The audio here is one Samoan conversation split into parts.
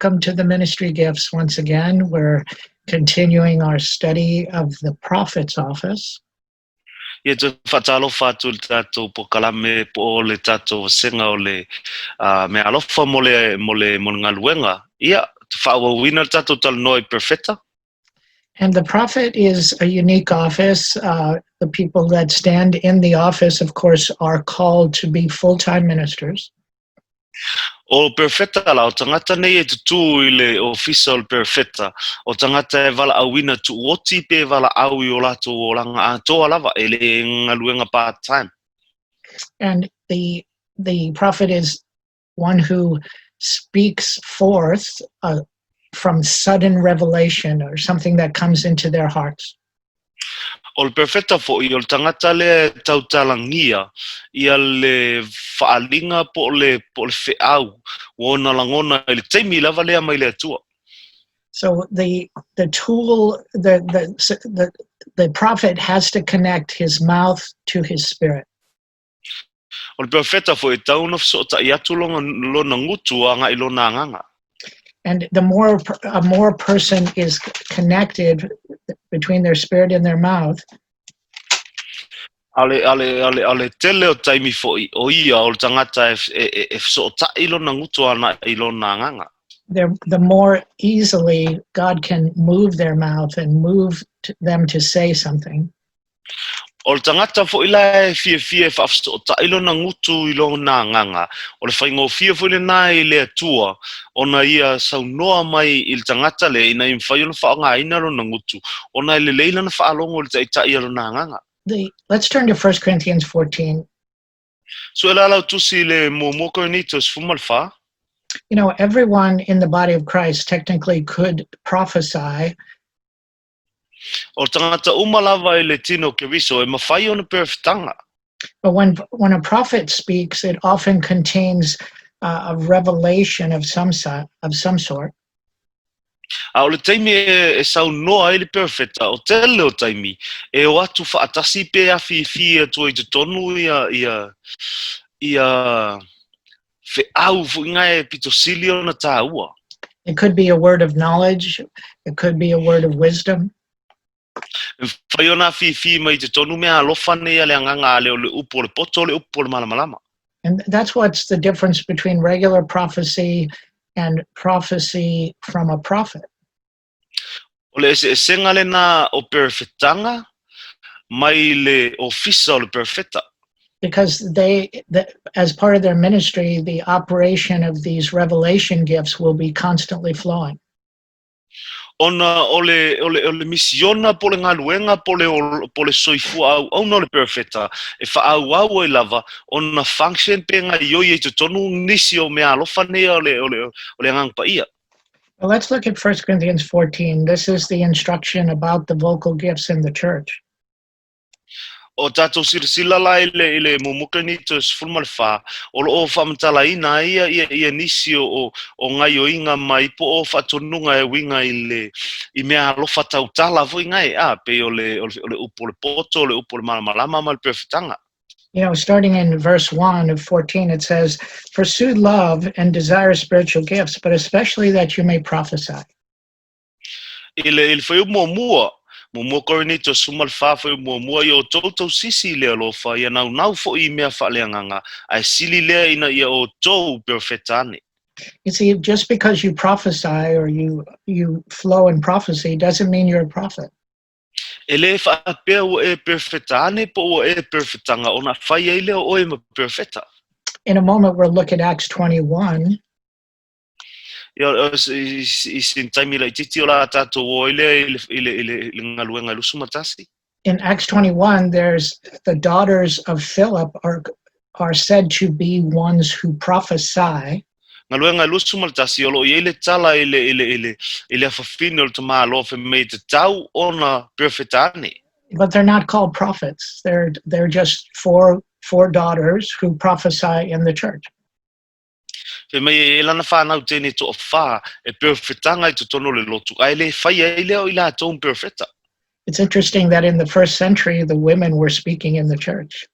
Welcome to the Ministry Gifts once again. We're continuing our study of the prophet's office. Ia toe faatalofa atu i le tatou polokalame po o le tatou vasega o le mea alofa mo le mo le mo le galuega. Ia, faaauauina le tatou talanoa i perofeta. And the prophet is a unique office. The people that stand in the office, of course, are called to be full time ministers. O perofeta la, o tagata nei e tutū i le ofisa o le perofeta, o tagata e valaauina tuuoti pe valaau i o latou olaga atoa lava, e le galuega part time. And the prophet is one who speaks forth from sudden revelation or something that comes into their hearts. O le perofeta foʻi, o le tagata lea e tautalagia ia le faaliga po o le feau ua ona lagona i le taimi lava lea mai le Atua. So the tool the prophet has to connect his mouth to his spirit. O le perofeta foʻi, e tatau ona fesootaʻi atu lona gutu agaʻi lona agaga. And the more a more person is connected between their spirit and their mouth, Ale tele o taimi foʻi o ia o le tagata e fesootaʻi lona gutu agaʻi lona agaga. the more easily God can move their mouth and move them to say something. O le tagata foʻi la e fiafia e faafesootaʻi lona gutu i lona agaga, o le faigofie foʻi lenā i le Atua ona ia saunoa mai i le tagata le ina ia mafai ona faaaogāina lona gutu ona e lelei lana faalogo i le taʻitaʻi a lona agaga. Let's turn to 1 Corinthians 14. Sue la lau tusi i le Muamua Korinito 14. Everyone in the body of Christ technically could prophesy, O le tagata uma lava i le tino o Keriso e mafai ona perofetaga. But when a prophet speaks, it often contains a revelation of some sort. A o le taimi e saunoa ai le perofeta, o tele o taimi, e o atu faatasi pe afifi atua i totonu ia feau foʻi e pito sili ona tāua. It could be a word of knowledge, it could be a word of wisdom. E mafai ona afifi mai i totonu mea alofa nei a le agaga ale o le upu o le poto o le upu o le malamalama. And that's what's the difference between regular prophecy and prophecy from a prophet. O le eseesega lena o perofetaga mai le ofisa o le perofeta. Because as part of their ministry, the operation of these revelation gifts will be constantly flowing. Ona o le misiona po le galuega po le soifua auauna o le perofeta e faaauau ai lava ona function pe gaioi ai totonu nisi o mea alofa nei o le Agaga Paia. Well, let's look at 1 Corinthians 14. This is the instruction about the vocal gifts in the church. O tatou silasila la i le Muamua Korinito 14, o loo faamatalaina ai ia nisi o gaioiga mai po o faatonuga e uiga i mea alofa tautala foʻi gae a pei o le upu o le poto, o le upu o le malamalama ma le perofetaga. Starting in verse 1 of 14, it says, "Pursue love and desire spiritual gifts, but especially that you may prophesy." I le fuaiupu muamua, Muamua Korinito 14 fuaiupu muamua: "Ia outou tausisi i le alofa, ia naunau foʻi i mea faaleagaga, ae sili lea ina ia outou perofeta ane." You see, just because you prophesy or you flow in prophecy doesn't mean you're a prophet. E lē faapea ua e perofeta ane po ua e perofetaga ona fai ai lea o oe ma perofeta. In a moment, we'll look at Acts 21, Ia i sin taimi laititi o la tatou o ai lea i le galuega e 21. In Acts 21, there's the daughters of Philip are said to be ones who prophesy. Galuega e 21, o loo i ai le tala i le afafine o le tamāloa fai mai e tatau ona perofeta ane. But they're not called prophets. They're just four daughters who prophesy in the church. Fai mai e lana whānau tēnei toawhā e perofetaga i totonu o le lotu, ae le fai ai lea o i latou ma perofeta. It's interesting that in the first century, the women were speaking in the church.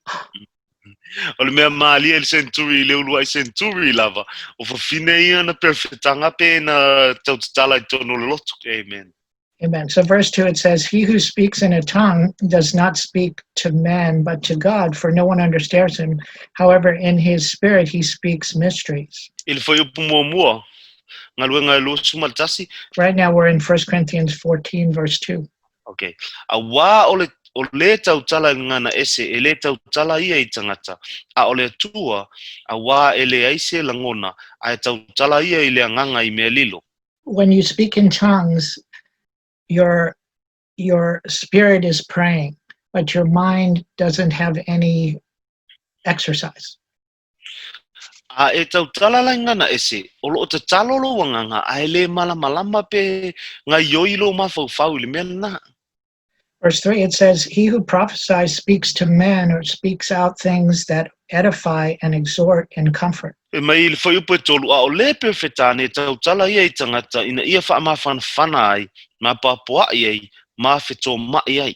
O le mea malie i le century i le uluai century lava, o fafine ia na perofetaga pe na tautatala i totonu o le lotu. Amen. Amen. So, verse 2, it says, He who speaks in a tongue does not speak to men, but to God, for no one understands him. However, in his spirit he speaks mysteries. I le fuaiupu muamua, Galuega e 21. Right now, we're in 1 Corinthians 14, verse 2. Okay. Auā o le, o lē tautala i le gagana ese, e lē tautala ia i tagata, a o le Atua, auā e leai se lagona, a e tautala ia i le agaga i mea lilo. When you speak in tongues, your spirit is praying, but your mind doesn't have any exercise. A e tautala la i gagana ese, o loo tatalo lou agaga, a e lē malamalama pe gaioi lou mafaufau i le mea lenā. Verse 3, it says, He who prophesies speaks to men or speaks out things that edify and exhort and comfort. Fai mai i le fuaiupu e tolu, a o lē perofeta ane e tautala ia i tagata ina ia faamafanafana ai, ma apoapoaʻi ai, ma fetomaʻi ai.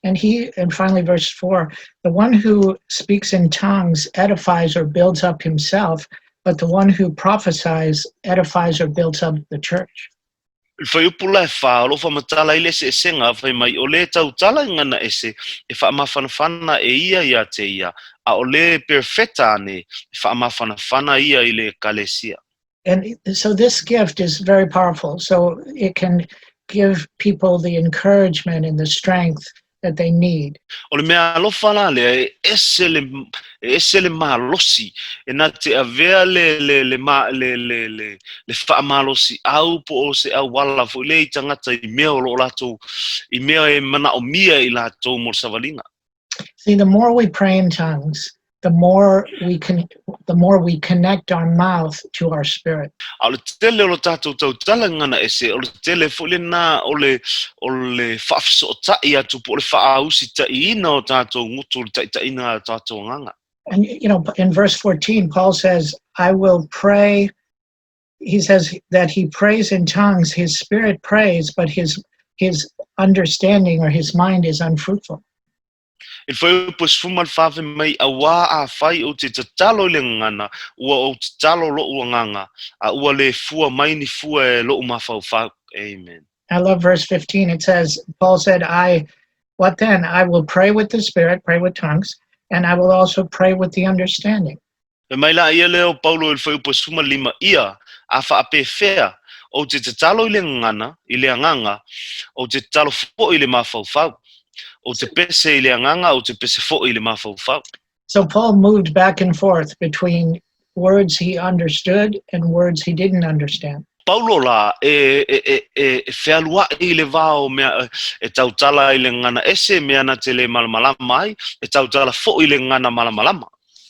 And he, and finally, verse 4, the one who speaks in tongues edifies or builds up himself, but the one who prophesies edifies or builds up the church. I le fuaiupu la e whā, o lo whaamatala ai le eseesega, fai mai, o lē tautala i gagana ese, e faamafanafana e ia iā te ia, a o lē perofeta ane, e faamafanafana ia i le ekalesia. And so this gift is very powerful. So it can give people the encouragement and the strength that they need. O le mea alofa la lea, e ese le, e ese le malosi, e na te avea le, le, le, ma, le, le, le, le faamalosiau po o se auala foi lea i tagata i mea o loo latou, i mea e manaomia i latou mo le savaliga. See, the more we pray in tongues, the more we connect our mouth to our spirit. A o le tele o lo tatou tautala i gagana ese, o le tele foi lenā o le, o le faafesootai atu po o le faausitaʻiina o tatou gutu i le taʻitaʻiga a tatou agaga. And in verse 14, Paul says, I will pray. He says that he prays in tongues, his spirit prays, but his understanding or his mind is unfruitful. I le fuaiupu e 14 fai mai, Auā afai ou te tatalo i le gagana, ua ou tatalo loʻu agaga, a ua lē fua mai ni fua e loʻu mafaufau. Amen. I love verse 15. It says, Paul said, I, what then? I will pray with the Spirit, pray with tongues, and I will also pray with the understanding. Fai mai la ia lea o Paulo i le fuaiupu e 15, Ia, a faapefea, ou te tatalo i le gagana, i le agaga, ou te tatalo foi i le mafaufau. Ou te pese i le agaga, ou te pese foi i le mafaufau. So Paul moved back and forth between words he understood and words he didn't understand. Paulo la, e, e, e, e, e fealuaʻi i le va o mea e tautala i le gagana ese, mea na te lē malamalama ai, e tautala foi i le gagana malamalama.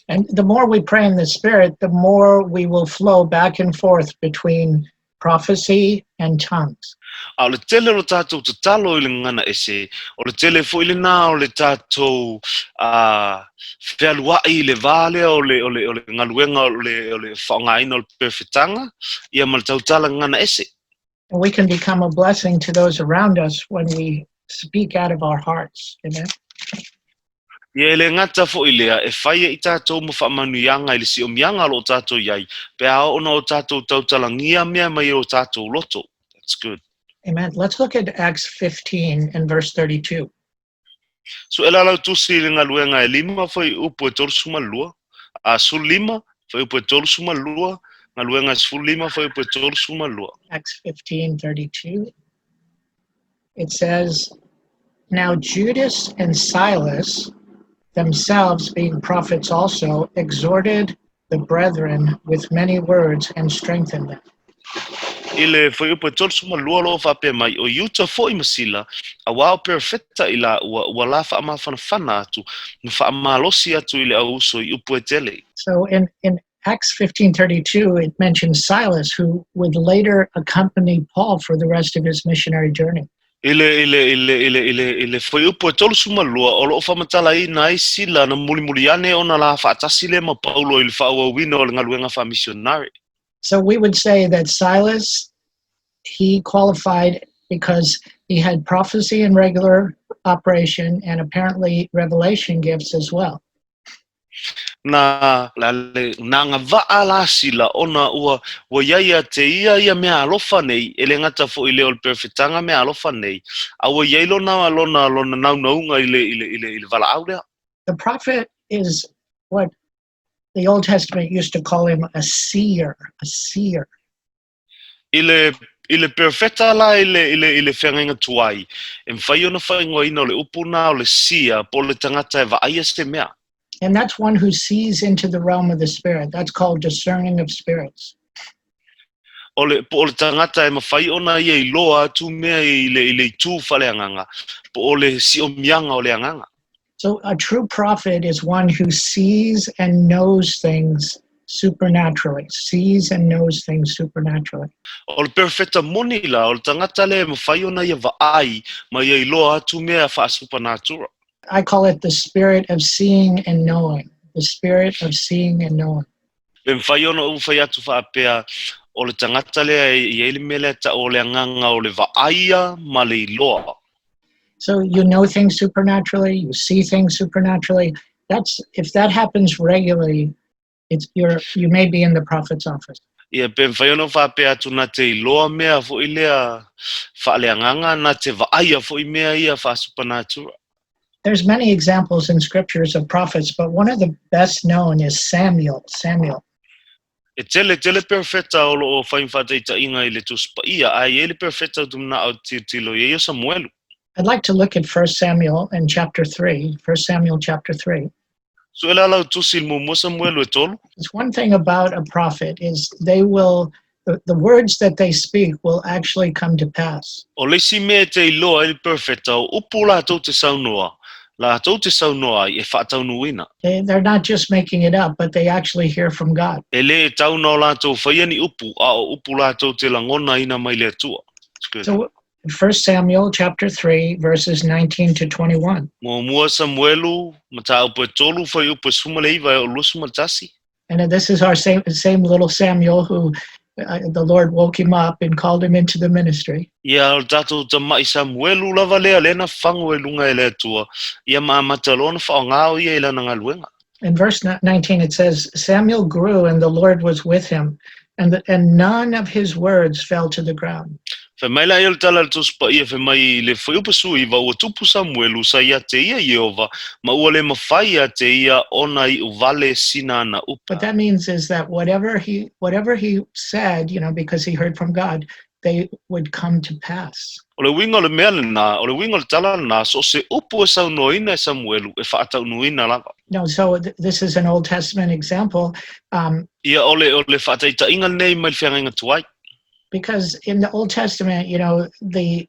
And the more we pray in the Spirit, the more we will flow back and forth between prophecy and tongues. A o le tele o lo tatou tatalo i le gagana ese, o le tele foi lenā o le tatou fealuaʻi i le va lea o le, o le, o le galuega o le, o le faaaogaina o le perofetaga, ia ma le tautala gagana ese. And we can become a blessing to those around us when we speak out of our hearts. Amen. Ia e le gata foi lea, e fai ai tatou ma faamanuiaga i le siomiaga o lo o tatou i ai, pe a oo ona o tatou tautalagia mea mai e o tatou loto. That's good. Amen. Let's look at Acts 15 and verse 32. Suʻe la lau tusi i le Galuega e lima fuaiupu e 32, a 15 fuaiupu e 32, Galuega e 15 fuaiupu e 32. Acts 15:32. It says, Now Judas and Silas, themselves being prophets also, exhorted the brethren with many words and strengthened them. I le fuaiupu e 32 o lo o faapea mai, O Iuta foi ma Sila, auā o perofeta i laua, ua la faamafanafana atu, ma faamalosi atu i le auuso i upu e tele. So in Acts 15:32 it mentions Silas, who would later accompany Paul for the rest of his missionary journey. I le, i le, i le, i le, i le, i le fuaiupu e 32, o lo o faamatalaina ai Sila na mulimuli ane ona la faatasi lea ma Paulo i le faaauauina o le galuega faamisionare. So we would say that Silas, he qualified because he had prophecy in regular operation and apparently revelation gifts as well. Na le na agava'a le asila ona ua i ai ia te ia ia meaalofa nei, e le gata fo'i lea o le perofetaga meaalofa nei, a ua i ai lona naunauga i le valaau lea. The prophet is what the Old Testament used to call him, a seer, a seer. I le perofeta la i le feagaiga tuai, e mafai ona faaigoaina o le upu na o le seer, po o le tagata e vaaia se mea. And that's one who sees into the realm of the spirit. That's called discerning of spirits. O le po o le tagata e mafai ona ia iloa atu mea i le itu faaleagaga, po o le si'omiaga o le agaga. So a true prophet is one who sees and knows things supernaturally, sees and knows things supernaturally. O le perofeta moni la, o le tagata lea e mafai ona ia vaai ma ia iloa atu mea faasupernatural. I call it the spirit of seeing and knowing. The spirit of seeing and knowing. Pe mafai ona ou fai atu faapea, o le tagata lea e i ai le mea lea ta'u o le agaga o le vaaia ma le iloa. So you know things supernaturally, you see things supernaturally. That's if that happens regularly, it's you're you may be in the prophet's office. Ia, pe mafai ona faapea atu na te iloa mea fo'i lea faaleagaga, na te vaaia fo'i mea ia faasupernatural. There's many examples in scriptures of prophets, but one of the best known is Samuel. Samuel. E tele tele perofeta o lo'o fai faataita'iga i le Tusi Paia, ae i ai le perofeta ou te mana'o tilotilo i ai o Samuelu. I'd like to look at 1 Samuel in chapter 3, 1 Samuel chapter 3. Sue la lau tusi i le Muamua Samuelu e 3. It's one thing about a prophet is the words that they speak will actually come to pass. O le isi mea e te iloa ai le perofeta, o upu latou te saunoa, latou te saunoa ai e faataunuuina. They're not just making it up, but they actually hear from God. E lē e tau na o latou faia ni upu, a o upu latou te lagonaina mai le Atua. It's good. So 1 Samuel chapter 3, verses 19 to 21. Muamua Samuelu, mataupu e 3, fuaiupu e 19 e oo 21. And this is our same little Samuel who the Lord woke him up and called him into the ministry. Ia, o le tatou tama'i Samuelu lava lea lea na fago i luga e le Atua, ia ma amata loa na fa'aaogā o ia i lana galuega. In verse 19 it says, "Samuel grew and the Lord was with him, and none of his words fell to the ground." Fai mai la ia o le tala a le Tusi Paia, fai mai i le fuaiupu 19, ua tupu Samuelu, sa ia te ia Ieova, ma ua le mafai ia te ia ona i'u vale sina ana upu. What that means is that whatever he said, because he heard from God, they would come to pass. O le uiga o le mea lenā, o le uiga o le tala lenā, so o se upu e saunoaina e Samuelu e fa'ataunuuina lava. No, so this is an Old Testament example Ia, o le fa'ataita'iga lenei mai le feagaiga tuai. Because in the Old Testament, the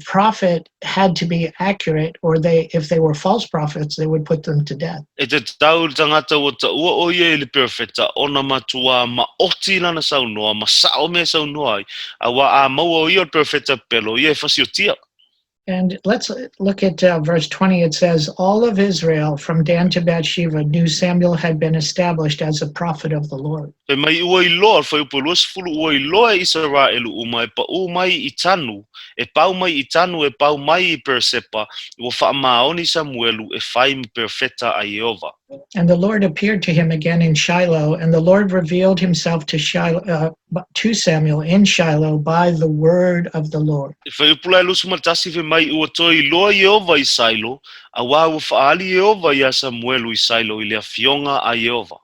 prophet had to be accurate, or they if they were false prophets, they would put them to death. E te tau le tagata ua ta'ua o ia i le perofeta ona matuā ma'oti lana saunoa ma sa'o mea saunoa ai, auā a maua o ia o le perofeta pepelo, ia e fasiotia. And let's look at verse 20. It says, "All of Israel from Dan to Beersheba knew Samuel had been established as a prophet of the Lord." Fai mai ua iloa, le fuaiupu e 20, ua iloa e Isaraelu uma e pa'ū mai i Tanu, e pau mai i Tanu e pau mai i Peresepa, ua fa'amaoni Samuelu e fai ma perofeta a Ieova. "And the Lord appeared to him again in Shiloh, and the Lord revealed himself to Samuel in Shiloh by the word of the Lord." E fuaiupu la e 21, fai mai ua toe iloa Ieova i Sailo, auā ua fa'aali Ieova iā Samuelu i Sailo i le afioga a Ieova.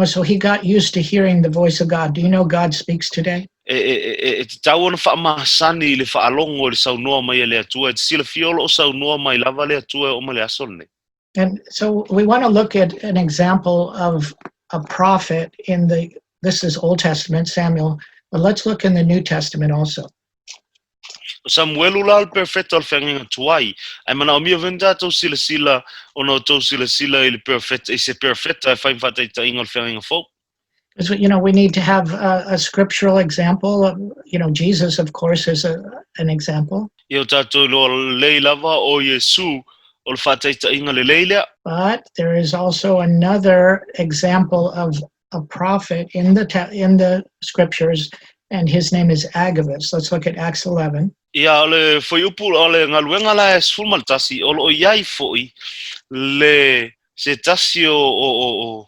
So he got used to hearing the voice of God. Do you know God speaks today? E tatau ona fa'amasani i le fa'alogo i le saunoa mai e le Atua. E te silafia o lo'o saunoa mai lava le Atua e oo mai le aso lenei? And so we want to look at an example of a prophet in the, this is Old Testament, Samuel, but let's look in the New Testament also. O Samuelu la le perofeta o le feagaiga tuai, ae mana'omia foi ona tatou silasila ona o tou silasila i le perofeta i se perofeta e fai ma fa'ataita'iga o le feagaiga fou. Because we need to have a scriptural example. Jesus, of course, is an example. Ia, o tatou iloa lelei lava o Iesu o le fa'ataita'iga lelei lea. But there is also another example of a prophet in the scriptures, and his name is Agabus. Let's look at Acts 11. Ia, o le fuaiupu o le galuega la e 11, o lo'o i ai fo'i le Se tasi o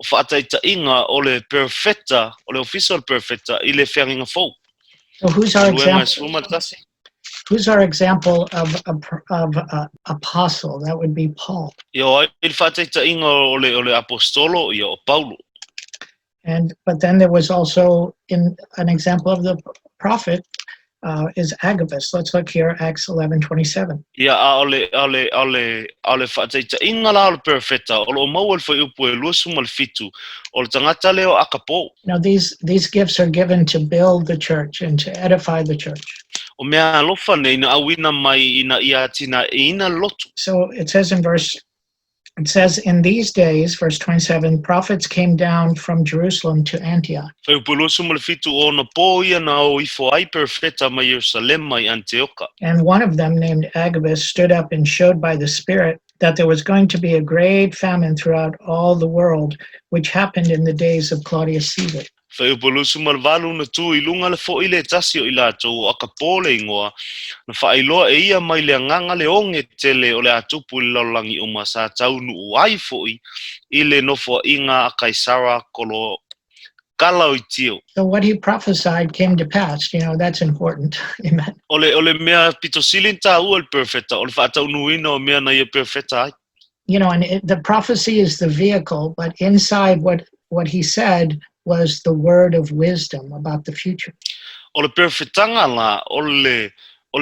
fa'ataita'iga o le perofeta, o le ofisa o le perofeta i le Feagaiga Fou. So who's our Galuega example? 11. Who's our example of apostle? That would be Paul. Ia, o ai le fa'ataita'iga o le apostolo? Ia, o Paulo. And but then there was also in an example of the prophet is Agabus. Let's look here, Acts 11:27. Ia, a o le fa'ataita'iga la o le perofeta o lo'o maua i le fuaiupu e 27, o le tagata lea o Akapo. Now these gifts are given to build the church and to edify the church. O mea alofa nei na auina mai ina ia atinaeina lotu. So it says, "In these days," verse 27, "prophets came down from Jerusalem to Antioch." Fuaiupu 27, o ona pō ia na o ifo ai perofeta mai Ierusalema i Anteoka. "And one of them, named Agabus, stood up and showed by the Spirit that there was going to be a great famine throughout all the world, which happened in the days of Claudius Caesar." Fuaiupu 28, na tū i luga le fo'i le tasi o i latou, o Akapo le igoa, na fa'ailoa e ia mai le Agaga le oge tele o le a tupu i le lalolagi uma sa taunu'u ai fo'i i le nofoa'iga a Kaisara kolo kala o itio. So what he prophesied came to pass. That's important. Amen. O le mea pito sili ona tāua le perofeta, o le fa'ataunuina o mea na ia perofeta ai. And the prophecy is the vehicle, but inside what he said was the word of wisdom about the future. O le perofetaga la o le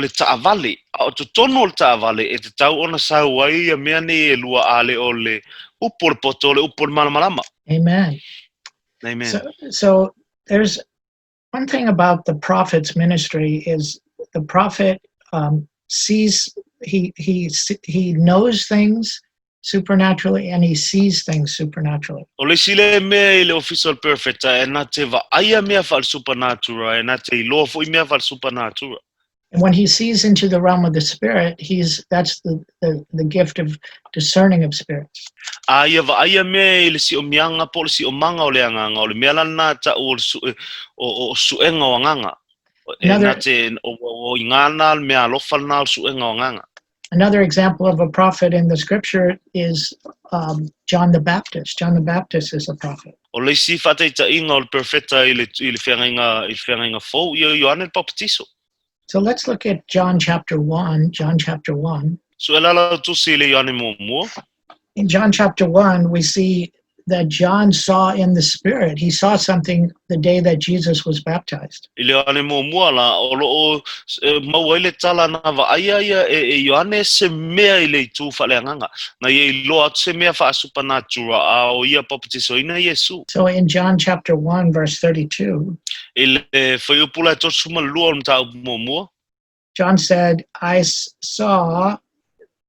ta'avale, a o totonu o le ta'avale e tatau ona sau ai ia mea nei e lua a le o le upu o le poto, o le upu o le malamalama. Amen. Amen. So there's one thing about the prophet's ministry is the prophet sees he knows things supernaturally and he sees things supernaturally. O le isi le mea i le ofisa o le perofeta e na te va'aia mea fa'ale supernatural, e na te iloa fo'i mea fa'ale supernatural. And when he sees into the realm of the spirit, he's that's the gift of discerning of spirits. A ia va'aia mea i le si'omiaga po o le si'omaga o le agaga, o le mea lana ta'u o le su'e o su'ega o agaga e na te o igana le mea alofa lana o le su'ega o agaga. Another example of a prophet in the scripture is John the Baptist. John the Baptist is a prophet. O le isi fa'ataita'iga o le perofeta i le Feagaiga Fou, ia Ioane le Papatiso. So let's look at John chapter 1. John chapter 1. So e lala tusi i le Ioane muamua. In John chapter 1, we see that John saw in the Spirit. He saw something the day that Jesus was baptized. I le Ioane muamua la o lo'o maua ai le tala na va'aia ia e Ioane se mea i le itu fa'aleagaga na ia iloa atu se mea fa'asupanatura a o ia papatisoina Iesu. So in John chapter 1, verse 32, I le fuaiupu la e 32 o le mataupu muamua, John said, "I saw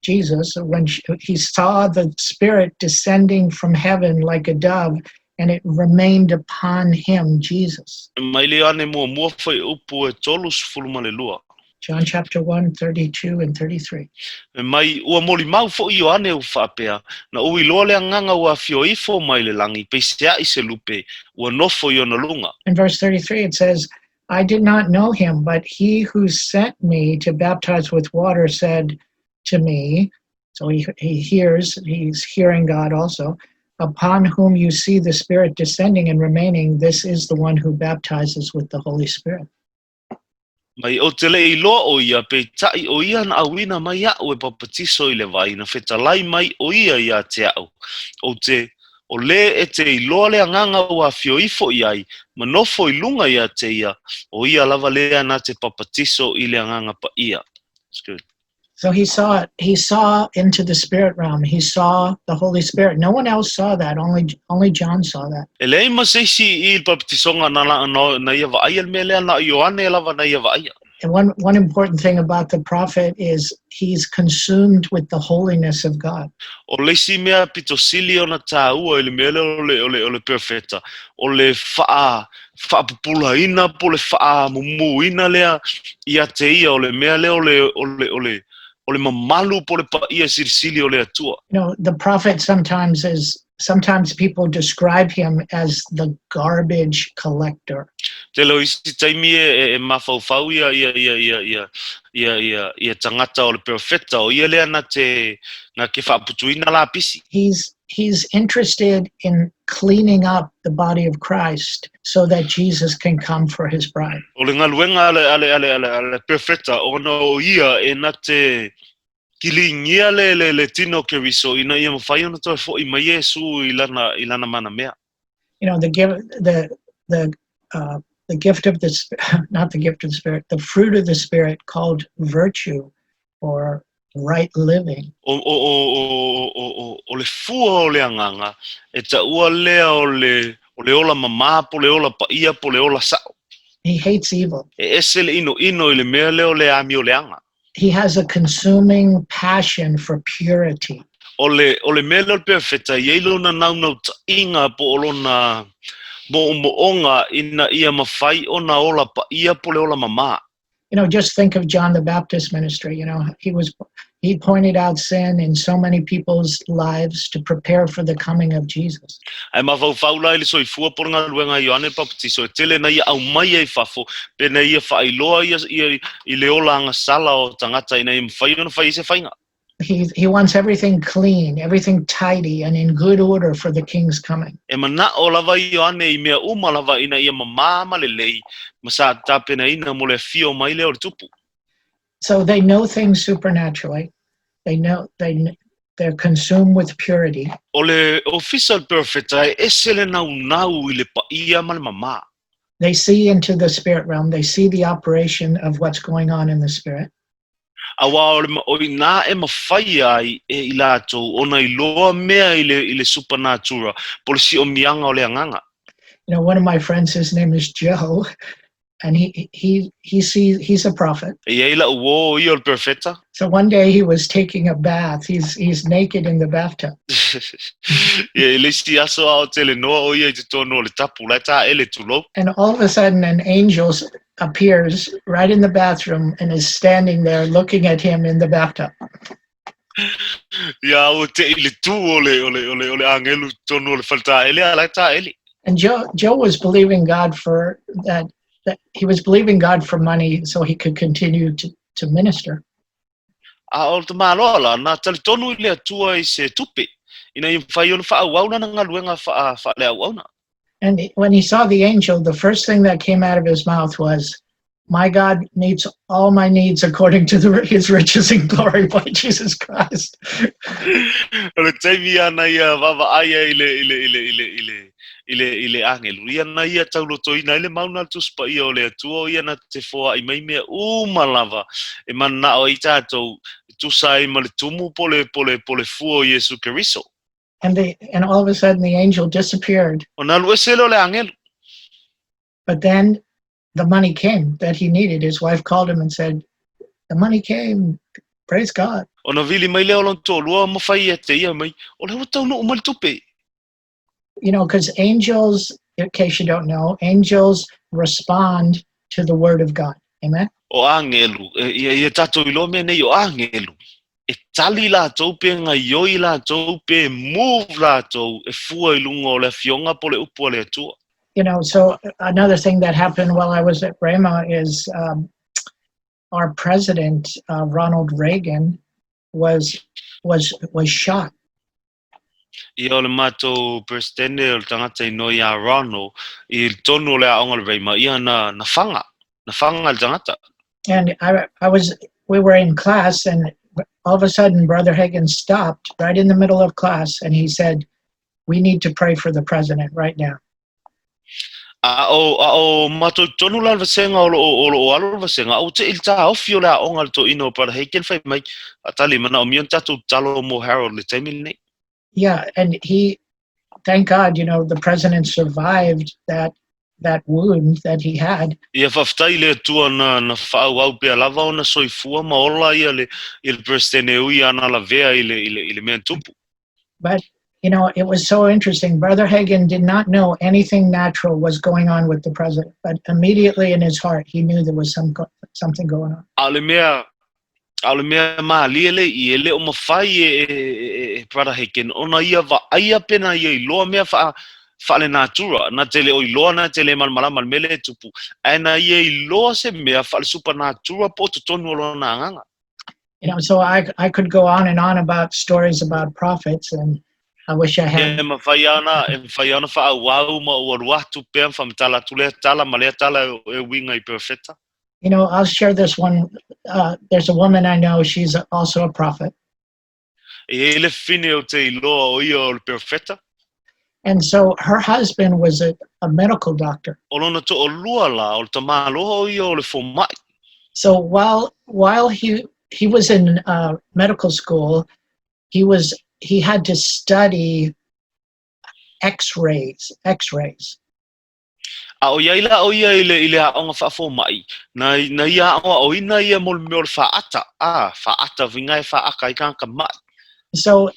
Jesus when he saw the Spirit descending from heaven like a dove, and it remained upon him," Jesus. Mai le Ioane muamua fuaiupu e 32. John chapter 1, 32 and 33. E mai ua molimau fo'i Ioane ua fa'apea, na ui loa le Agaga ua afio ifo mai le lagi peisea'i se lupe ua nofo i ona luga. In verse 33, it says, "I did not know him, but he who sent me to baptize with water said to me," so he's hearing God also, "upon whom you see the Spirit descending and remaining, this is the one who baptizes with the Holy Spirit." Mai o te le iloa o ia peita'i o ia na auina mai a'u e papatiso i le vai na fetalai mai o ia ia te a'u. O te o le e te iloa le Agaga ua afio ifo i ai, ma nofo i luga ia te ia, o ia lava lea na te papatiso i le Agaga Pa'ia. It's good. So he saw it. He saw into the spirit realm. He saw the Holy Spirit. No one else saw that. Only John saw that. E leai ma se isi i le papatisoga na ia va'aia le mea lea na Ioane lava na ia va'aia. And one important thing about the prophet is he's consumed with the holiness of God. O le isi mea pito sili ona tāua i le mea lea o le perofeta, o le fa'apupulaina po le fa'amumuina lea ia te ia o le mea lea o le mamalu po le pa'ia silisili o le Atua. The prophet sometimes is Sometimes people describe him as the garbage collector. Tele o isi taimi e mafaufau ia ia ia ia ia ia ia ia tagata o le perofeta o ia lea na te na ke faaputuina lapisi. He's interested in cleaning up the body of Christ so that Jesus can come for his bride. O le galuega a le a le a le a le a le perofeta ona o ia e na te kiligia le le le tino o Keriso ina ia mafai ona toe fo'i mai Iesu i lana manamea. The give the gift of the not the gift of the Spirit, the fruit of the Spirit called virtue or right living. O o o o o o o le fua o le Agaga e taua lea o le ola mamā po le ola paia po le ola sa'o. He hates evil. E ese le inoino i le mea lea o le amioleaga. He has a consuming passion for purity. O le mea lea o le perofeta e i ai lona naunautaiga po o lona mo'omo'oga ina ia mafai ona ola paia po le ola mamā. Just think of John the Baptist ministry. He pointed out sin in so many people's lives to prepare for the coming of Jesus. Ae mafaufau la i le soifua po le galuega a Ioane Papatiso e tele na ia aumai ai fafo pe na ia faailoa ia, ia i le ola agasala o tagata ina ia mafai ona fai ai se faiga. He wants everything clean, everything tidy, and in good order for the king's coming. E mana'o lava Ioane i mea uma lava ina ia mamā ma lelei ma sa tapenaina mo le afio mai lea o le Tupu. So they know things supernaturally. They know they're consumed with purity. O le ofisa o le perofeta e ese le naunau i le paia ma le mamā. They see into the spirit realm. They see the operation of what's going on in the spirit. Auā o le o inā e mafai ai e i latou ona iloa mea i le supernatural po le si'omiaga o le Agaga. One of my friends, his name is Joe, and he sees he's a prophet. E i ai la'u uō ia o le perofeta. So one day he was taking a bath. He's naked in the bathtub. Ia i le isi aso a o telenoa o ia i totonu o le tapu la e tā'ele tulou. And all of a sudden an angel appears right in the bathroom and is standing there looking at him in the bathtub. Ia ua te'i le tū o le agelu totonu o le fale tā'ele a la e tā'ele. And Joe was believing God for that that he was believing God for money so he could continue to minister. A o le tamāloa la na talitonu i le Atua i se tupe ina ia mafai ona fa'aauau lana galuega fa'a fa'aleauauna. And when he saw the angel, the first thing that came out of his mouth was, "My God meets all my needs according to his riches and glory by Jesus Christ." O le taimi ana ia vaavaai ai i le agelu ia na ia taulotoina ai le mauna le Tusi Paia o le Atua o ia na te foa'i mai mea uma lava e mana'o ai tatou tusa ai ma le tumu po le fua o Iesu Keriso. And all of a sudden the angel disappeared. Ona alu ese lea o le agelu. But then the money came that he needed. His wife called him and said, "The money came. Praise God." Ona vili mai lea o lona toalua ma fai ia te ia mai o le ua taunu'u mai le tupe. Because angels, in case you don't know, angels respond to the word of God. Amen. O agelu e, ia, ia tatou iloa mea nei o agelu e tali latou pe gaioi latou pe move latou e fua i luga o le afioga po le upu a le Atua. So another thing that happened while I was at Rhema is our president, Ronald Reagan, was shot. Ia o le matou presidente o le tagata inoa iā Ronald i le tonu o le aoga o le Rhema ia na faga na faga le tagata. And I was we were in class, and all of a sudden, Brother Hagin stopped right in the middle of class, and he said, "We need to pray for the president right now." A o matou tonu la le vasega o lo'o alo le vasega au te i le taofi o le aoga le toeaina o Brother Hagin fai mai atali manaomia ona tatou tatalo mo Harold le taimi lenei. Yeah, and he, thank God, the president survived that wound that he had. Ia faafetai le Atua na fa'aauau pea lava ona soifua ma ola ia le presidente ui ana lavea i le mea tupu. But it was so interesting. Brother Hagin did not know anything natural was going on with the president, but immediately in his heart, he knew there was something going on. A o le mea A o le mea malie lea i i, e le o mafai e, e, e, e Brother Hagin ona ia vaaia pe na ia iloa mea faa, faalenatura, na te le o iloa, na te le malamalama i le mea lea e tupu, ae na ia iloa se mea faale-supernatural po o totonu o lona agaga. So I could go on and on about stories about prophets, and I wish I had. E mafai ana, e mafai ana faaauau ma ou alu atu pea ma faamatala atu lea tala ma lea tala e uiga i perofeta. I'll share this one. There's a woman I know, she's also a prophet. E i ai le fafine ou te iloa o ia o le perofeta. And so her husband was a medical doctor. O lona toalua la, o le tamāloa o ia o le fomai. So while he was in medical school, he had to study X-rays, X-rays. A o iai la o ia i le, i le aoga faafomai, na, na ia aoaoina ia mo le mea o le faata, a, faata uiga e faaaka ai tagata mai. So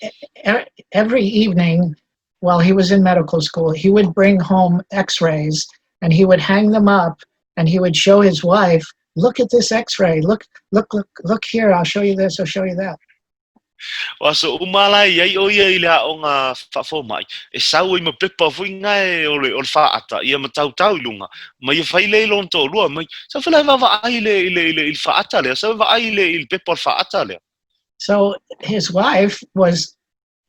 every evening while he was in medical school, he would bring home X-rays and he would hang them up and he would show his wife, "Look at this X-ray. Look, look, look, look here. I'll show you this. I'll show you that." O aso uma la i ai o ia i le aoga faafomai, e sau ai ma pepa foi gae o le faata, ia ma tautau i luga, ma ia fai lea i lona toalua mai, sau fela e vaavaai i le, i le, i le, i le faata lea, sau e vaai i le pepa o le faata lea. So his wife was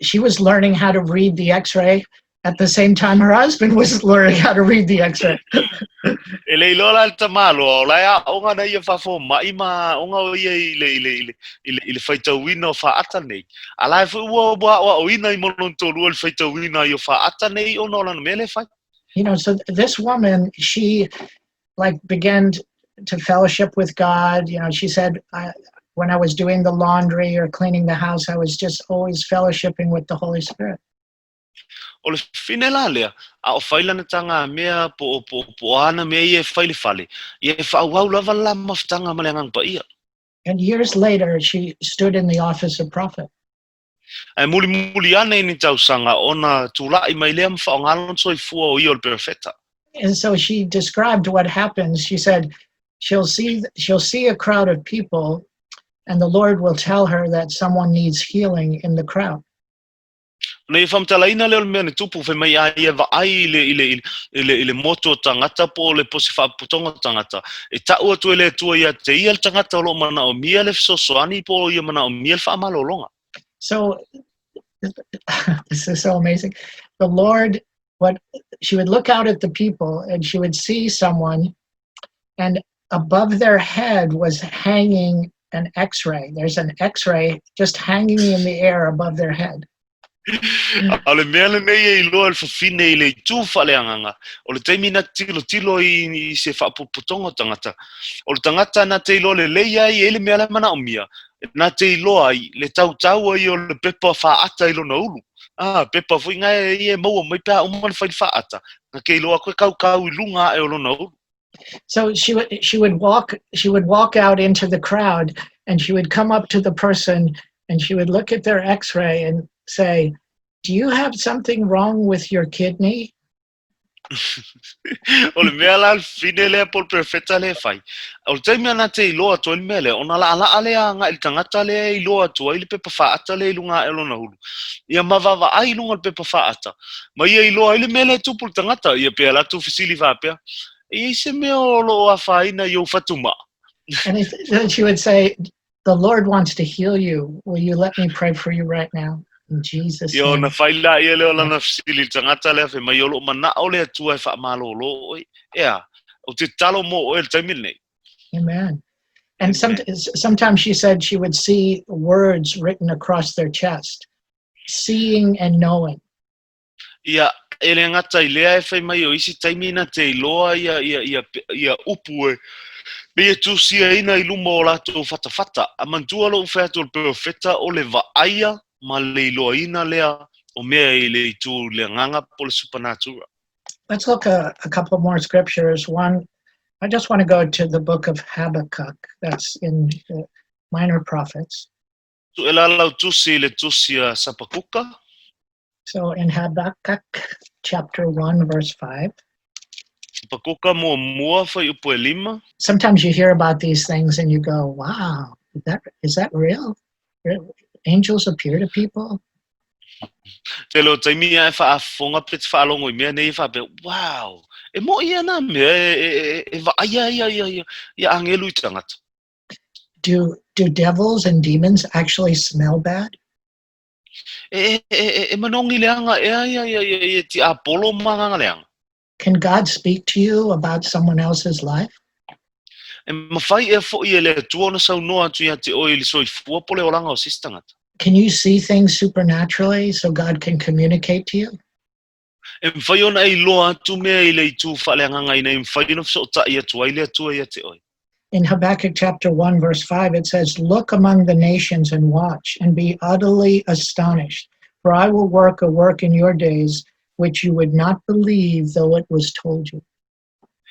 she was learning how to read the X-ray at the same time her husband was learning how to read the X-ray. E le iloa la le tamāloa, o la e aoga ana ia faafomai ma aoga o ia i le, i le, i le, i le, i le faitauina o faata nei. A la e foi ua, ua aoaoina i ma lona toalua i le faitauina ai o faata nei ona o lana mea lea e fai. So this woman, she like began to fellowship with God. She said, "When I was doing the laundry or cleaning the house, I was just always fellowshipping with the Holy Spirit." O le fine la lea, a o fai lana tagamea po po po o ana mea ia e fai i le fale, ia e faaauau lava le la mafutaga ma le Agaga Paia. And years later, she stood in the office of prophet. Ae mulimuli ane i ni tausaga ona tula'i mai lea ma faaaoga lona soifua o ia o le perofeta. And so she described what happens. She said she'll see a crowd of people and the Lord will tell her that someone needs healing in the crowd. Ona ia faamatalaina lea o le mea na tupu, fai mai a ia vaai i le, i le, i le, i le motu o tagata po o le po o se faapotopotoga o tagata, e ta'u atu e le Atua ia te ia le tagata o lo o manaomia le fesoasoani po o ia manaomia le faamalologa. So this is so amazing. The Lord, what she would look out at the people and she would see someone, and above their head was hanging an X-ray. There's an X-ray just hanging in the air above their head. A o le mea lenei e iloa e le fafine i le itu faaleagaga, o le taimi na tilotilo i se faapotopotoga o tagata, o le tagata na te iloa lelei ai e i ai le mea la e manaomia, na te iloa ai le tautau ai o le pepa faata i lona ulu. A, pepa foi gae ia e maua mai pe a uma ona fai le faata, na ke iloa atu e kaukau i luga ae o lona ulu. So she would walk out into the crowd and she would come up to the person and she would look at their X-ray and say, "Do you have something wrong with your kidney?" O le mea la le fine lea po o le perofeta lea e fai. O le taimi ana te iloa atu ai le mea lea, ona laʻalaʻa lea agaʻi i le tagata lea e iloa atu ai le pepa faata lea i luga ae o lona ulu. Ia ma vaavaai i luga o le pepa faata, ma ia iloa ai le mea lea e tupu i le tagata. Ia pe alu atu fesili faapea, E i ai se mea o lo o afaina i ou fatumaʻa? And then she would say, "The Lord wants to heal you. Will you let me pray for you right now? In Jesus' Ia ona name." fai laia lea o lana fesili i le tagata lea, fai mai o lo o manaʻo le Atua e faamalōlō ʻoe. ʻEā, ou te tatalo mo ʻoe i le taimi lenei. Amen. And sometimes she said she would see words written across their chest, seeing and knowing. Ia, e le gata i lea e fai mai o isi taimi na te iloa ia, ia, ia, ia upu e pei e tusiaina i luma o latou fatafata. A manatua loʻu fai atu o le perofeta o le vaaia ma le iloaina lea o mea i le itu i le agaga po o le supernatural. Let's look a couple more scriptures. One, I just want to go to the book of Habakkuk. That's in the Minor Prophets. Sue la lau tusi i le tusi a Sapakuka. So in Habakkuk chapter 1, verse 5. Sapakuka muamua fuaiupu e lima. Sometimes you hear about these things and you go, "Wow, Is that real? Angels appear to people? Tele o taimi ia e faafofoga pe te faalogo i mea nei e faapea, wow, e moʻi ia nā mea e, e, e, e vaaia ia, ia, ia, ia agelu i tagata. Do devils and demons actually smell bad? E, e, e, e manogi leaga ea ia, ia, ia, ia tiapolo ma agaga leaga. Can God speak to you about someone else's life? E mafai ea foʻi e le Atua ona saunoa atu iā te oe i le soifua po o le olaga o se isi tagata? Can you see things supernaturally so God can communicate to you? E mafai ona e iloa atu mea i le itu faaleagaga ina ia mafai ona fesootai atu ai le Atua ia te oe. In Habakkuk chapter 1 verse 5 it says, "Look among the nations and watch and be utterly astonished, for I will work a work in your days which you would not believe though it was told you."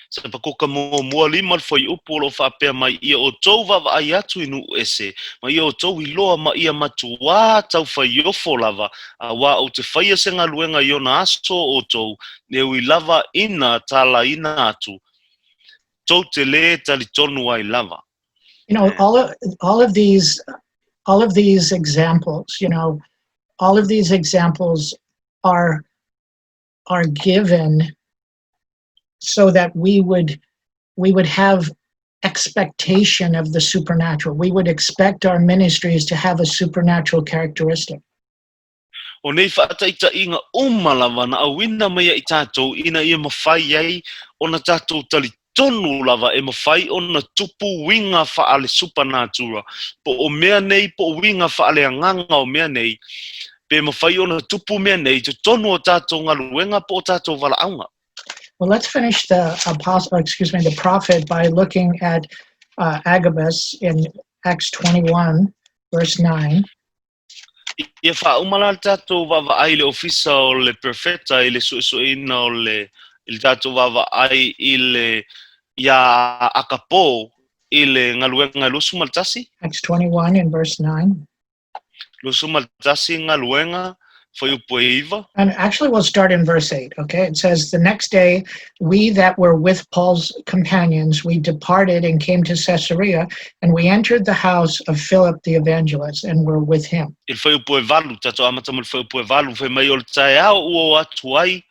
Se Hapakuka muamua 5 le fuaiupu o lo o faapea mai, Ia outou vaavaai atu i nuu ese, ma ia outou iloa ma ia matuā taufaiofo lava, auā ou te faia se galuega i ona aso o outou, e ui lava ina talaina atu, tou te lē talitonu ai lava. All of these examples, all of these examples are given so that we would have expectation of the supernatural. We would expect our ministries to have a supernatural characteristic. O nei faataitaiga uma lava na auina mai ai tatou ina ia mafai ai ona tatou talitonu lava e mafai ona tupu uiga faale supernatural po o mea nei po o uiga faaleagaga o mea nei pe mafai ona tupu mea nei i totonu o tatou galuega po o tatou valaauga. Well, let's finish the apostle, excuse me, the prophet by looking at Agabus in Acts 21, verse 9. Ia faauma la le tatou vaavaai i le ofisa o le perofeta i le suesueina o le i le tatou vaavaai i le iā Akapo i le galuega e 21. Acts 21 in verse 9. 21 galuega fuaiupu e 9. And actually, we'll start in verse 8, okay? It says, "The next day, we that were with Paul's companions, we departed and came to Caesarea, and we entered the house of Philip the evangelist and were with him." I le fuaiupu e 8, tatou amata mai le fuaiupu e 8, fai mai o le taeao ua o atu ai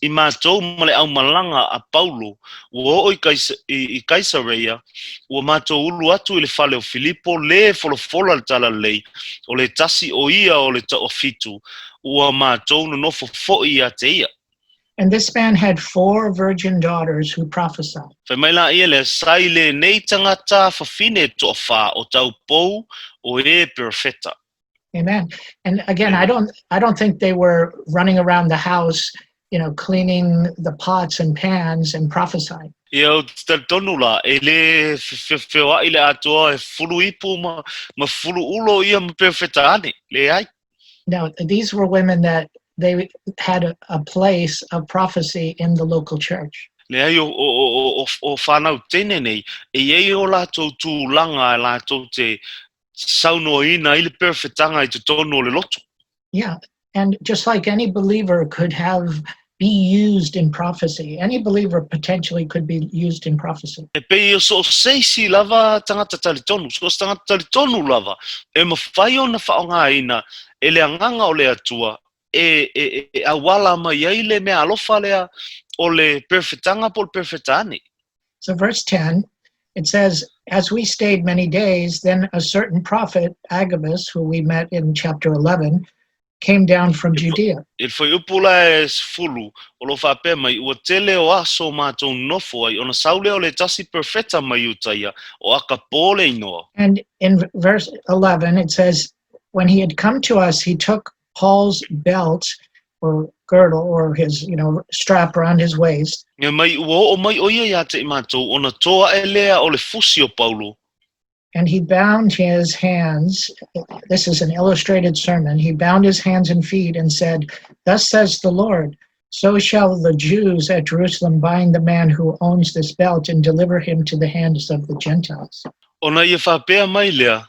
i matou ma le aumalaga a Paulo, ua oo i, Kaisa, i, i Kaisareia, ua matou ulu atu i le fale o Filipo lē folafola le talalelei, o le tasi o ia o le toafitu, ua matou nonofo foʻi ia te ia. And this man had four virgin daughters who prophesied. Fai mai laia lea, sa i lenei tagata fafine toafā o taupou o e perofeta. Amen. And again, I don't think they were running around the house, cleaning the pots and pans and prophesying. Ia ou te talitonu la, e lē feofeoaʻi le atoa e fulu ipu ma, ma fulu ulo ia ma perofeta ane, leai. No, these were women that they had a place of prophecy in the local church. Leai o, o, o, o, o whanau teine nei, e iai o latou tulaga e latou te saunoaina ai le perofetaga i totonu o le lotu. Yeah, and just like any believer could have be used in prophecy, any believer potentially could be used in prophecy. E pei o so o se isi lava tagata talitonu, so o se tagata talitonu lava, e mafai ona faaaogaina e le agaga o le Atua e, e, e auala mai ai le mea alofa lea o le perofetaga po o le perofeta ane. So verse 10, it says, "As we stayed many days, then a certain prophet, Agabus, who we met in chapter 11, came down from Judea." I le fuaiupu la e 10, o lo o faapea mai, ua tele o aso matou nofo ai, ona sau lea o le tasi perofeta mai Iutaia, o Akapo le inoa. And in verse 11, it says, "When he had come to us, he took Paul's belt or girdle or his strap around his waist." Fai mai ua oo mai o ia iā te i matou, ona toa aʻe lea o le fusi o Paulo. And he bound his hands. This is an illustrated sermon. He bound his hands and feet and said, "Thus says the Lord, so shall the Jews at Jerusalem bind the man who owns this belt and deliver him to the hands of the Gentiles." Ona ia faapea mai lea,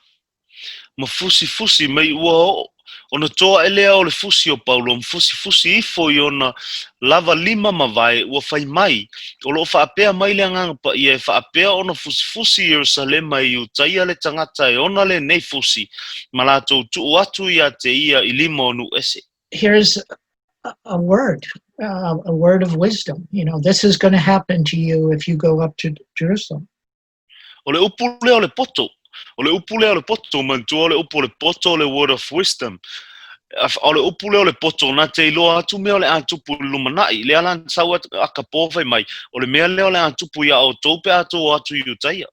ma fusifusi mai ua oo. Ona toa aʻe lea o le fusi o Paulo ma fusifusi ifo i ona lava lima ma vae, ua fai mai, O lo o faapea mai le Agaga Paia e faapea ona fusifusi i Ierusalema e Iutaia le tagata e ona lenei fusi, ma latou tuu atu ia te ia i lima o nuu ese. Here's a word, a word of wisdom. This is going to happen to you if you go up to Jerusalem. O le upu lea o le poto. O le upu lea o le poto, manatua o le upu o le poto o le word of wisdom. O le upu lea o le poto, na te iloa atu mea o le a tupu i le lumanai. Lea la na sau Akapo fai mai, o le mea lea o le a tupu iā outou pe a outou o atu i Iutaia.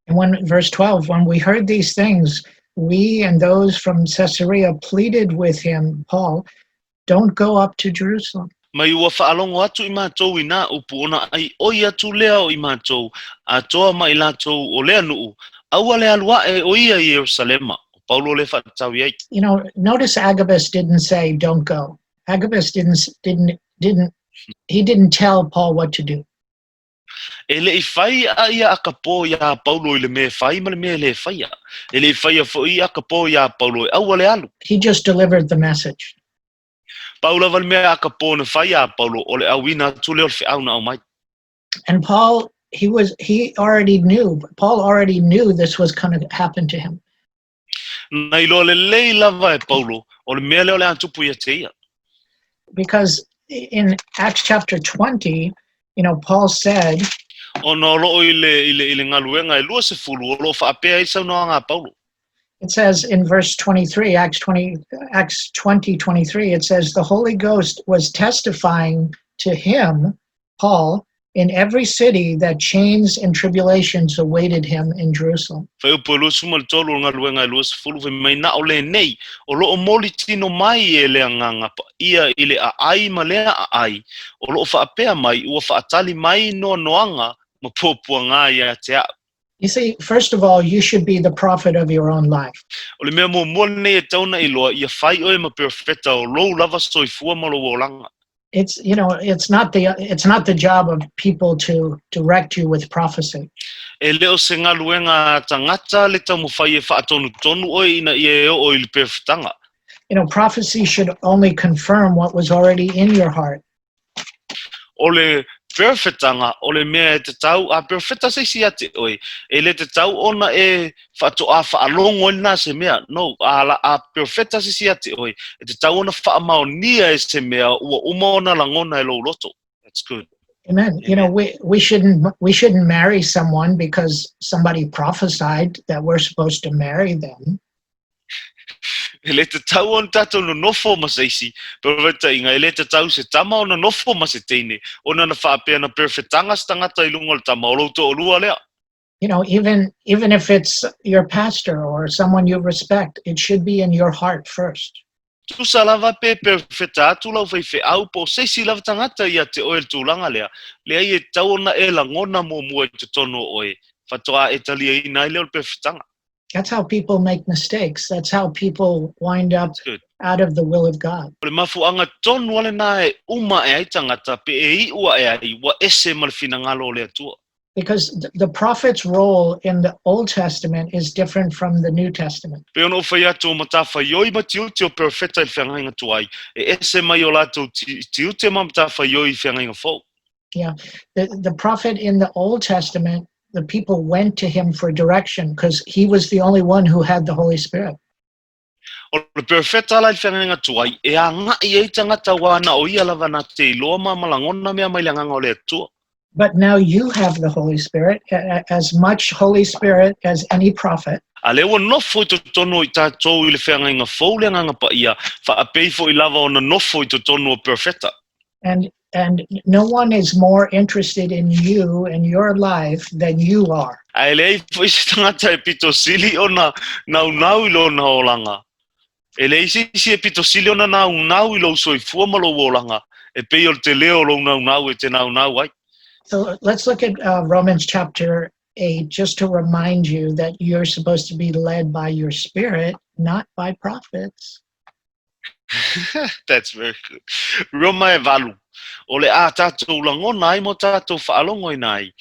And when, verse 12, when we heard these things, we and those from Caesarea pleaded with him, Paul, don't go up to Jerusalem. Mai ua faalogo atu i matou i nā upu ona ai ʻoi atu lea o i matou, atoa ma i latou o lea nuʻu, aua le alu aʻe ʻo ia i Ierusalema. ʻO Paulo lea faatatau i ai. Notice Agabus didn't say, don't go. Agabus didn't, didn't, didn't, he didn't tell Paul what to do. E le i fai a ia Akapo iā Paulo i le mea e fai ma le mea e lē faia. E le i faia foʻi Akapo iā Paulo e aua le alu. He just delivered the message. Pau lava le mea a Akapo na fai iā Paulo, o le ʻauina atu lea o le feʻau na aumai. And Paul, he was, he already knew, Paul already knew this was going to happen to him. Na iloa lelei lava e Paulo, o le mea lea o le a tupu ia te ia. Because in Acts chapter 20, Paul said, Ona o loo i le, i le, i le galuega e 20, o loo faapea ai saunoaga a Paulo. It says in verse 23, Acts 20, Acts 20, 23, it says, the Holy Ghost was testifying to him, Paul, in every city that chains and tribulations awaited him in Jerusalem. Fuaiupu e 23 o le galuega e 20, fai mai na o lenei, o loo moli tino mai e le Agaga Paia i le aai ma lea aai, o loo faapea mai ua faatali mai noanoaga ma puapuaga ia te a'u. You see, first of all, you should be the prophet of your own life. O le mea muamua lenei e tatau ona iloa, ia fai oe ma perofeta o lou lava soifua ma lou olaga. It's, you know, it's not the it's not the job of people to direct you with prophecy. E le o se galuega a tagata le taumafai e faatonutonu oe ina ia e oo i le perofetaga. Prophecy should only confirm what was already in your heart. O le perofetaga, o le mea e tatau a perofeta se isi ia te oe, e le tatau ona e faatoa faalogo ai lena se mea. No, a, la, a perofeta se isi ia te oe, e tatau ona faamaonia e se mea ua uma ona lagona e lou loto. That's good. Amen. We shouldn't marry someone because somebody prophesied that we're supposed to marry them. E le tatau ona tatou nonofo ma se isi, perofetaiga, e le tatau se tama ona nofo ma se teine, ona na faapea na perofetaga se tagata i luga o le tama, o lou toalua lea. Even if it's your pastor or someone you respect, it should be in your heart first. Tusa lava pe perofeta atu lau faifeau po o se isi lava tagata ia te oe i le tulaga lea, leai e tatau ona e lagona muamua i totonu o oe, faatoa e taliaina ai lea o le perofetaga. That's how people make mistakes. That's how people wind up That's good. out of the will of God. O le mafuaaga tonu lava lena e uma ae ai tagata pe e iu ae ai ua ese ma le finagalo o le Atua. Because the prophet's role in the Old Testament is different from the New Testament. Pei ona ou fai atu o matafaioi ma tiute o perofeta i le feagaiga tuai, e ese mai o latou tiute ma matafaioi i feagaiga fou. Yeah. The prophet in the Old Testament, the people went to him for direction because he was the only one who had the Holy Spirit. O le perofeta la i le feagaiga tuai, e agai ai tagata aua na o ia lava na te iloa ma malagona mea mai le Agaga o le Atua. But now you have the Holy Spirit, as much Holy Spirit as any prophet. A lea ua nofo i totonu o i tatou i le feagaiga fou le Agaga Paia, faapei foʻi lava ona nofo i totonu o perofeta. And no one is more interested in you and your life than you are. Ae leai foʻi se tagata e pito sili ona naunau i lona olaga. E leai se isi e pito sili ona naunau i lou soifua ma lou olaga, e pei o le telē o lou naunau e te naunau ai. So let's look at Romans chapter 8 just to remind you that you're supposed to be led by your spirit, not by prophets. That's very good. Roma e valu. O le a tātou lagona ai mo tātou faalogoina ai.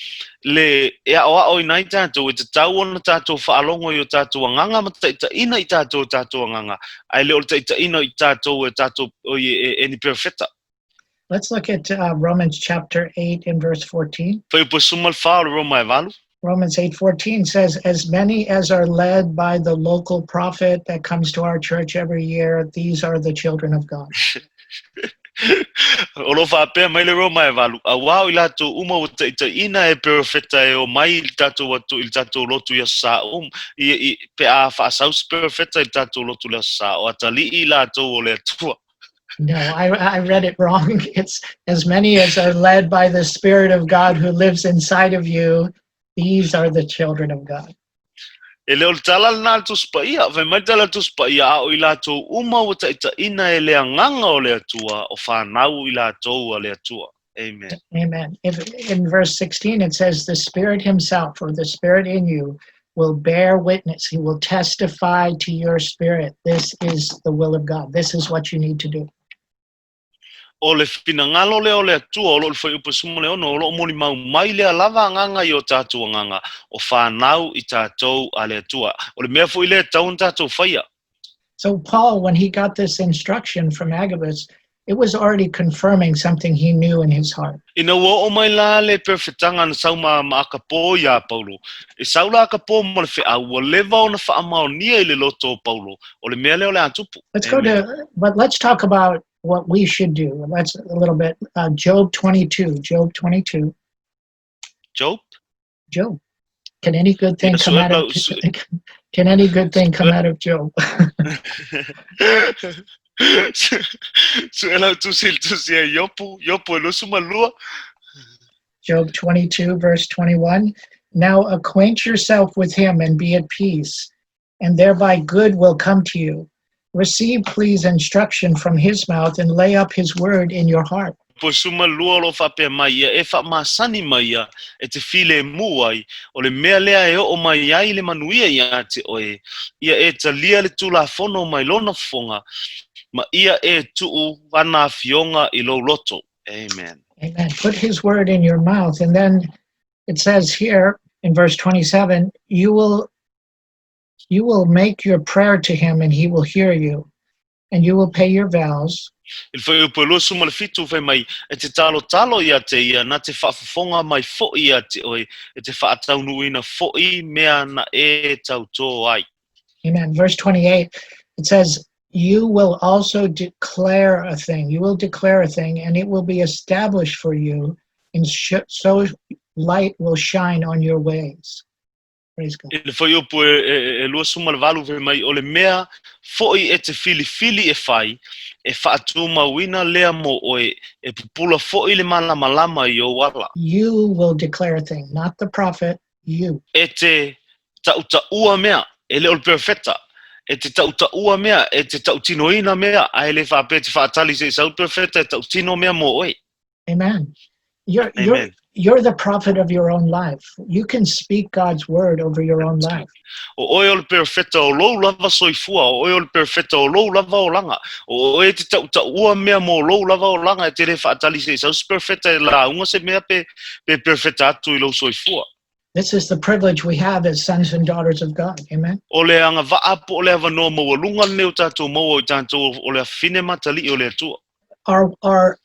Le e aʻoaʻoina ai tātou, e tatau ona tātou faalogo i o tātou agaga ma taʻitaʻina i tātou e tātou agaga, ae le o le taʻitaʻina i tātou e tātou oi e, e ni perofeta. Let's look at Romans chapter 8 and verse 14. Fuaiupu 14 o le Roma e valu. Romans 8:14 says, "As many as are led by the local prophet that comes to our church every year, these are the children of God." O lo o faapea mai le Roma e valu, auā o i latou uma ua taʻitaʻina e perofeta e o mai i le tatou atu i le tatou lotu i Aso Sa um, i, i, pe a faasau se perofeta i le tatou lotu i le Aso Sa, o atalii i latou o le Atua. No, I read it wrong. It's as many as are led by the Spirit of God who lives inside of you, these are the children of God. E le o le tala lena a le Tusi Paia, fai mai le tala a le Tusi Paia, a o i latou uma ua taʻitaʻina e le Agaga o le Atua, o fanau i latou a le Atua. Amen. Amen. If in verse 16 it says, the Spirit Himself or the Spirit in you will bear witness. He will testify to your spirit. This is the will of God. This is what you need to do. O le finagalo lea o le Atua o lo o le fuaiupu 16, o lo o molimau mai lea lava agaga i o tātou agaga, o fanau i tātou a le Atua. O le mea foi lea e tatau ona tātou faia. So Paul, when he got this instruction from Agabus, it was already confirming something he knew in his heart. Ina ua oo mai la le perofetaga na sau ma ma Akapo iā Paulo, e sau la Akapo ma le feau, ua leva ona faamaonia i le loto o Paulo, o le mea lea o le a tupu. Let's go to, but let's talk about what we should do. Let's a little bit, Job 22, Job 22. Job? Job. Can any good thing come out of Can any good thing come out of Job? Suʻe lau tusi i le tusi a Iopu, Iopu e 22. Job 22, verse 21. Now acquaint yourself with him and be at peace, and thereby good will come to you. Receive, please, instruction from his mouth and lay up his word in your heart. 22 o lo o faapea mai ia, e faamasani mai ia e te filemu ai, o le mea lea e oo mai ai le manuia iā te oe, ia e talia le Tulafono mai lona fofoga, ma ia e tuu ana afioga i lou loto. Amen. Amen. Put his word in your mouth. And then it says here in verse 27, you will make your prayer to him and he will hear you, and you will pay your vows. I le fuaiupu e 27 fai mai, E te talotalo ia te ia, na te faafofoga mai foʻi ia te oe, e te faataunuuina foʻi mea na e tautō ai. Amen. Verse 28, it says, You will also declare a thing. You will declare a thing, and it will be established for you, and so light will shine on your ways. Praise God. I le fuaiupu e, e, e 28 fai mai, o le mea foʻi e te filifili e fai, e faatumauina lea mo oe, e pupula foʻi le malamalama i ou ala. You will declare a thing, not the prophet, you. E te taʻutaʻua mea, e le o le perofeta, e te taʻutaʻua mea, e te taʻutinoina mea, ae le faapea e te faatali se i sau le perofeta e taʻutino mea mo oe. Amen. You're, you're, Amen. you're the prophet of your own life. You can speak God's word over your own life. O oe o le perofeta o lou lava soifua, o oe o le perofeta o lou lava olaga, o oe e te taʻutaʻua mea mo lou lava olaga e te le faatali se i sau se perofeta e lauga se mea pe, pe perofeta atu i lou soifua. This is the privilege we have as sons and daughters of God. Amen. O le agavaa po o le avanoa maualuga lenei o tatou maua i tatou o le afafine ma atalii o le Atua.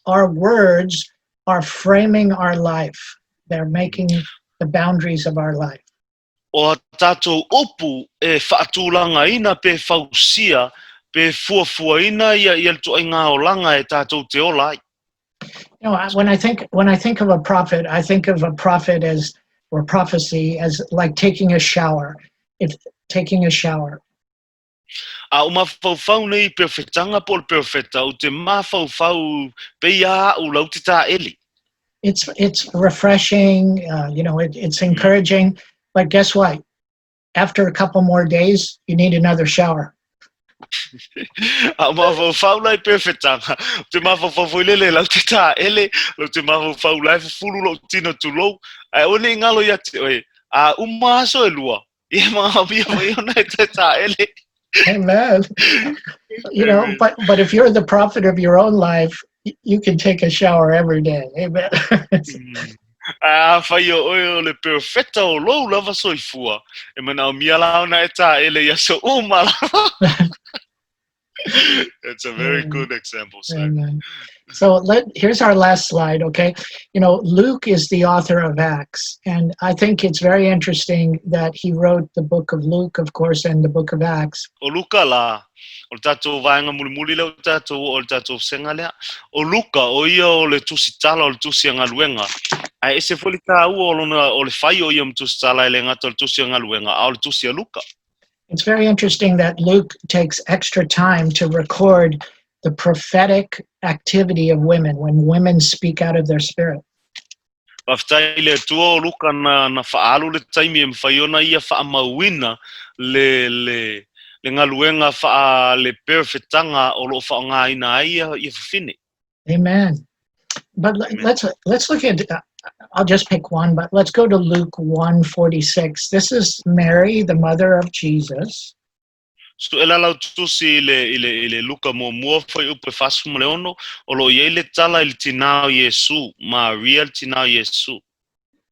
Our words are framing our life. They're making the boundaries of our life. O a tatou upu e faatulagaina pe fausia pe fuafuaina ia ia le tuaiga olaga e tatou te ola ai. When I think of a prophet, I think of a prophet as or prophecy as like taking a shower. If taking a shower. A o mafaufau nei i perofetanga po o le perofeta, ou te mafaufau pei a a'u lau te tāeli. It's refreshing, it's encouraging, but guess what? After a couple more days, you need another shower. A o mafaufau la i perofetanga, ou te mafaufau foi lele lau te tāele, lau te mafaufau la e fufulu lou tino tulou, ae aua ne i galo ia te oe, a uma aso e lua, ia manaomia mai ona e te tāele. Amen. You know, Amen. but if you're the prophet of your own life, you can take a shower every day. Amen. Ae afai o oe o le perofeta o lou lava soifua, e manaomia la ona e taele i aso uma lava. That's a very good example, sir. Amen. So here's our last slide, okay? You know, Luke is the author of Acts, and I think it's very interesting that he wrote the book of Luke, of course, and the book of Acts. O Luka la, o le tatou vaega mulimuli lea ua tatou oo i le tatou vasega lea. O Luka, o ia o le tusitala o le tusi a galuega, ae ese foi le taua o lona, o le fai o ia ma tusitala e le gata o le tusi a galuega, a o le tusi a Luka. It's very interesting that Luke takes extra time to record the prophetic activity of women when women speak out of their spirit. Faafetai i le Atua o Luka na, na faaalu le taimi e mafai ona ia faamauina le, le, le galuega faa le perofetaga o lo o faaaogaina ai ia, ia fafine. Amen. But Amen. let's look at I'll just pick one, but let's go to Luke 1:46. This is Mary, the mother of Jesus. So e lalau tusi i le, i le, i le Luka muamua fuaiupu e 46, o lo o i ai le tala i le tinā o Iesu, Maria le tinā o Iesu.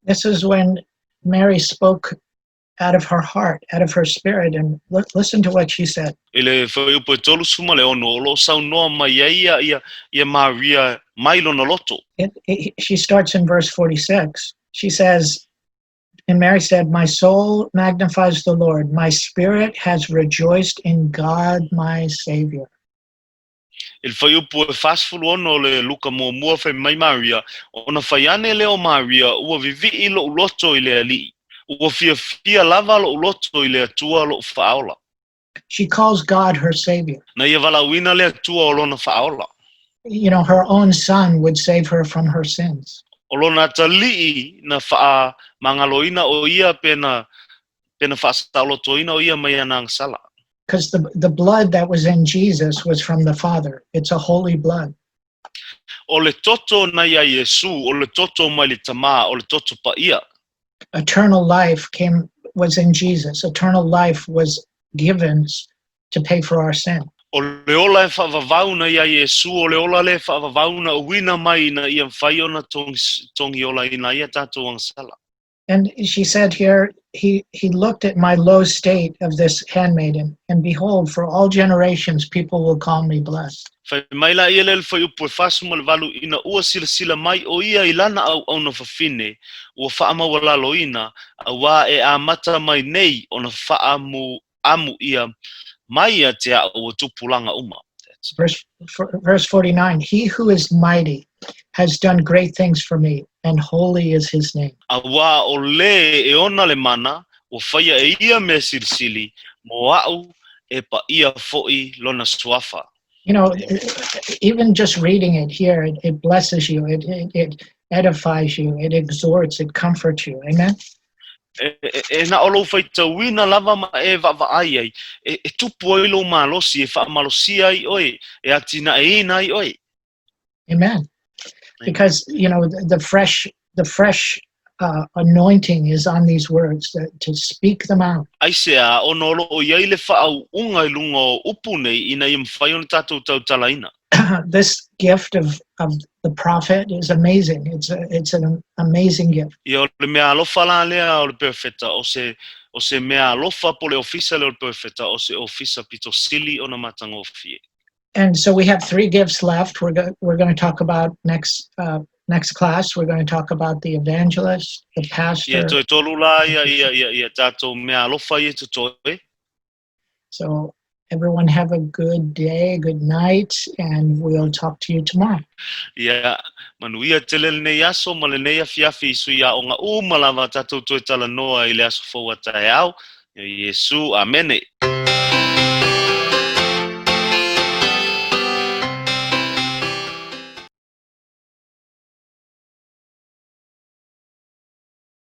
This is when Mary spoke out of her heart, out of her spirit, and listen to what she said. I le fuaiupu e 36, o lo o saunoa mai ai ia, ia, ia Maria mai lona loto. She starts in verse 46. She says, And Mary said, My soul magnifies the Lord. My spirit has rejoiced in God my Savior. I le fuaiupu e 46 o le Luka muamua fai mai Maria, ona fai ane lea o Maria, ua vivii loʻu loto i le Alii, ua fiafia lava loʻu loto i le Atua loʻu Faaola. She calls God her Savior. Na ia valaauina le Atua o lona Faaola. You know, her own son would save her from her sins. O lona atalii na faamagaloina o ia pe na, pe na faasaolotoina o ia mai ana agasala. Because the blood that was in Jesus was from the Father. It's a holy blood. O le toto na iā Iesu, o le toto mai le Tamā, o le toto paia. Eternal life came was in Jesus. Eternal life was given to pay for our sin. O le ola e faavavau na iā Iesu, o le ola lea e faavavau na uina mai ina ia mafai ona togi olaina ai a tatou agasala. And she said here, he looked at my low state of this handmaiden, and behold, for all generations people will call me blessed. Fai mai la ia lea i le fuaiupu e 48, ina ua silasila mai ʻo ia i lana auauna fafine, ua faamaualaloina, auā e amata mai nei ona faaamuamu ʻia mai ia te aʻu o tupulaga uma. Verse, verse 49 He who is mighty has done great things for me, and holy is his name. Auā ʻo Lē e ona le mana, ua faia e ia mea silisili, mo aʻu e paia foʻi lona suafa. You know, even just reading it here, it blesses you, it edifies you, it exhorts, it comforts you. Amen? E, e, e na o lou faitauina lava ma e vaavaai ai, e, e tupu ai lou malosi, e faamalosia ai oe, e atinaeina ai oe. Amen. Because, you know, the fresh anointing is on these words to speak them out. Aisea, ona o lo o i ai le faauuga i luga o upu nei ina ia mafai ona tatou tautalaina. This gift of the prophet is amazing. It's an amazing gift. Ia, o le mea alofa la lea o le perofeta, o se, o se mea alofa po o le ofisa lea o le perofeta, o se ofisa pito sili ona matagofie. And so we have three gifts left. We're going to talk about next class. We're going to talk about the evangelist, the pastor. Ia, toe tolu la ia, ia, ia, ia tatou mea alofa ia totoe. So everyone have a good day, good night, and we'll talk to you tomorrow. Ia, manuia tele lenei aso ma lenei afiafi i sui aoga uma lava tatou toe talanoa i le aso fou a taeao. Ia Iesu, amene.